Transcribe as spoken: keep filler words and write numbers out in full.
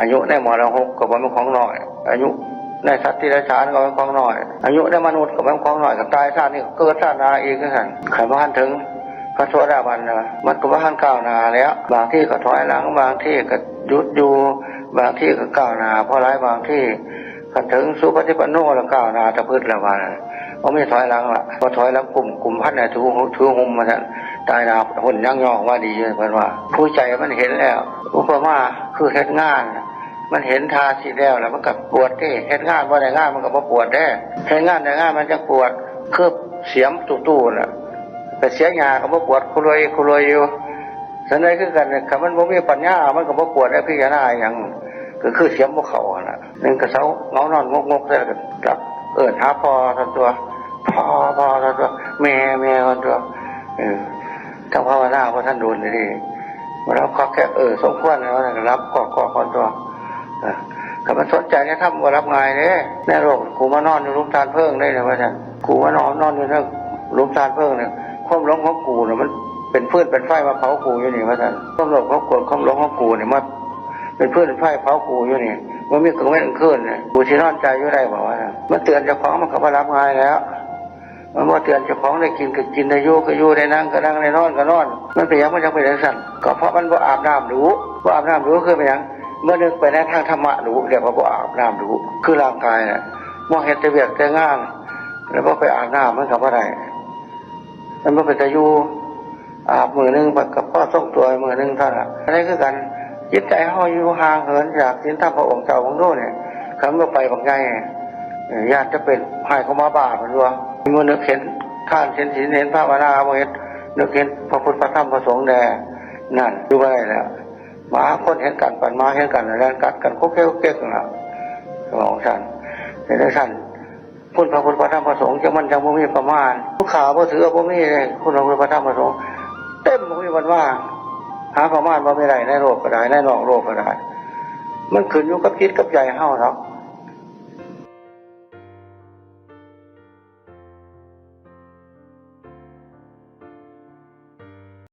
อายุในมรหกก็บ่แม่นของน้อย อายุในสัตว์ที่ไร้สารก็บ่แม่นของน้อย อายุในมนุษย์ก็บ่แม่นของน้อย ก็ตายชาตินี้ก็เกิดชาติหน้าอีกจังซั่น คันบ่ทันถึงพระโสดาบันนะ มันก็บ่ทันก้าวหน้าแล้ว บางทีก็ถอยหลัง บางทีก็หยุดอยู่ บางทีก็ก้าวหน้า เพราะหลายบางที คันถึงสุปฏิปันโนแล้วก้าวหน้าตะพึดแล้วว่า บ่มีถอยหลังละ บ่ถอยหลัง กุม กุมภัณฑ์ให้ถือ ถือหุมว่าซั่น ตายหน้าพ้นยังย่องว่าดี เพิ่นว่า ผู้ใจมันเห็นแล้ว อุปมาคือเฮ็ดงาน มันเห็นท่าสิแล้ว แล้วมันก็ปวดเด้ เฮ็ดงานบ่ได้งานมันก็บ่ปวดเด้ เฮ็ดงานได้งานมันจั่งปวด คือเสียมตู้ๆน่ะ ไปเสียหญ้าก็บ่ปวด คุรวยคุรวยอยู่ ซั่นใดคือกัน คันมันบ่มีปัญญา มันก็บ่ปวดได้ พิจารณาหยัง ก็คือเสียมบ่เข้าหั่นน่ะ หนึ่งก็เซา เหงานอนงกๆ แต่ก็หลับ เอิ้นหาพ่อซั่นตั๊ว พ่อ พ่อซั่นตั๊ว แม่ แม่ซั่นตั๊ว เออ ทั้งภาวนาบ่ทันโดนนี่ มารับขอแค่ เออ สมควรแล้วนะ รับขอ ขอ ขอตัว เออ ถ้ามันสนใจในธรรมบ่รับง่ายเด้ ในโลกกูมานอนอยู่หลุมถ่านเพลิงได้เนี่ย ว่าซั่น กูมานอน นอนอยู่ในหลุมถ่านเพลิงเนี่ย ความหลงของกูเนี่ยมันเป็นฟืนเป็นไฟมาเผากูอยู่นี่ ว่าซั่น ความโลภความโกรธความหลงของกูเนี่ยมาเป็นฟืนเป็นไฟเผากูอยู่นี่ มันมีกลางเว็นกลางคืนเนี่ย กูสินอนใจอยู่ได้บ่ ว่าซั่น มันเตือนเจ้าของมันก็บ่รับง่ายแล้ว มันบ่เตือนเจ้าของ ได้กินก็กิน ได้อยู่ก็อยู่ ได้นั่งก็นั่ง ได้นอนก็นอน มันเป็นหยังมันจั่งเป็นจั่งซั่น ก็เพราะมันบ่อาบน้ำดู๋ บ่อาบน้ำดู๋คือเป็นหยัง บ่นึกไปในทางธรรมะดู๋ เรียกว่าบ่อาบน้ำดู๋ คือร่างกายน่ะ บ่เฮ็ดแต่เวียกแต่งาน แล้วบ่ไปอาบน้ำมันก็บ่ได้ มันบ่เป็นตาอยู่ อาบมื้อหนึ่ง มันก็พอทรงตัวมื้อหนึ่งเท่านั้น อันนี้คือกัน จิตใจเฮาอยู่ห่างเหินจากศีลธรรมพระองค์เจ้า เบิ่งดูเนี่ย คันบ่ไปบักใหญ่ เอ่อ ย้านจะเป็นไห้เข้ามาบ้า มันว่า มันนึกเห็นทาน เห็นศีล เห็นภาวนา บ่เห็น นึกเห็นพระพุทธพระธรรมพระสงฆ์แน่ นั่น อยู่บ่ได้แล้ว หมาคนเห็นกัน ปันหมาเห็นกัน แล่นกัดกัน คุกเก๊กคุกเก๊กนั่นล่ะ ของท่าน เห็นจั่งซั่น คุณพระพุทธพระธรรมพระสงฆ์จั่งมันจั่งบ่มีประมาณ ผู้ขาบ่ถือบ่มีเลย คุณพระพุทธพระธรรมพระสงฆ์ เต็มบ่มีวันว่าง หาประมาณบ่มีได้ ในโลกก็ได้ ในนอกโลกก็ได้ มันขึ้นอยู่กับจิตกับใจเฮาเนาะ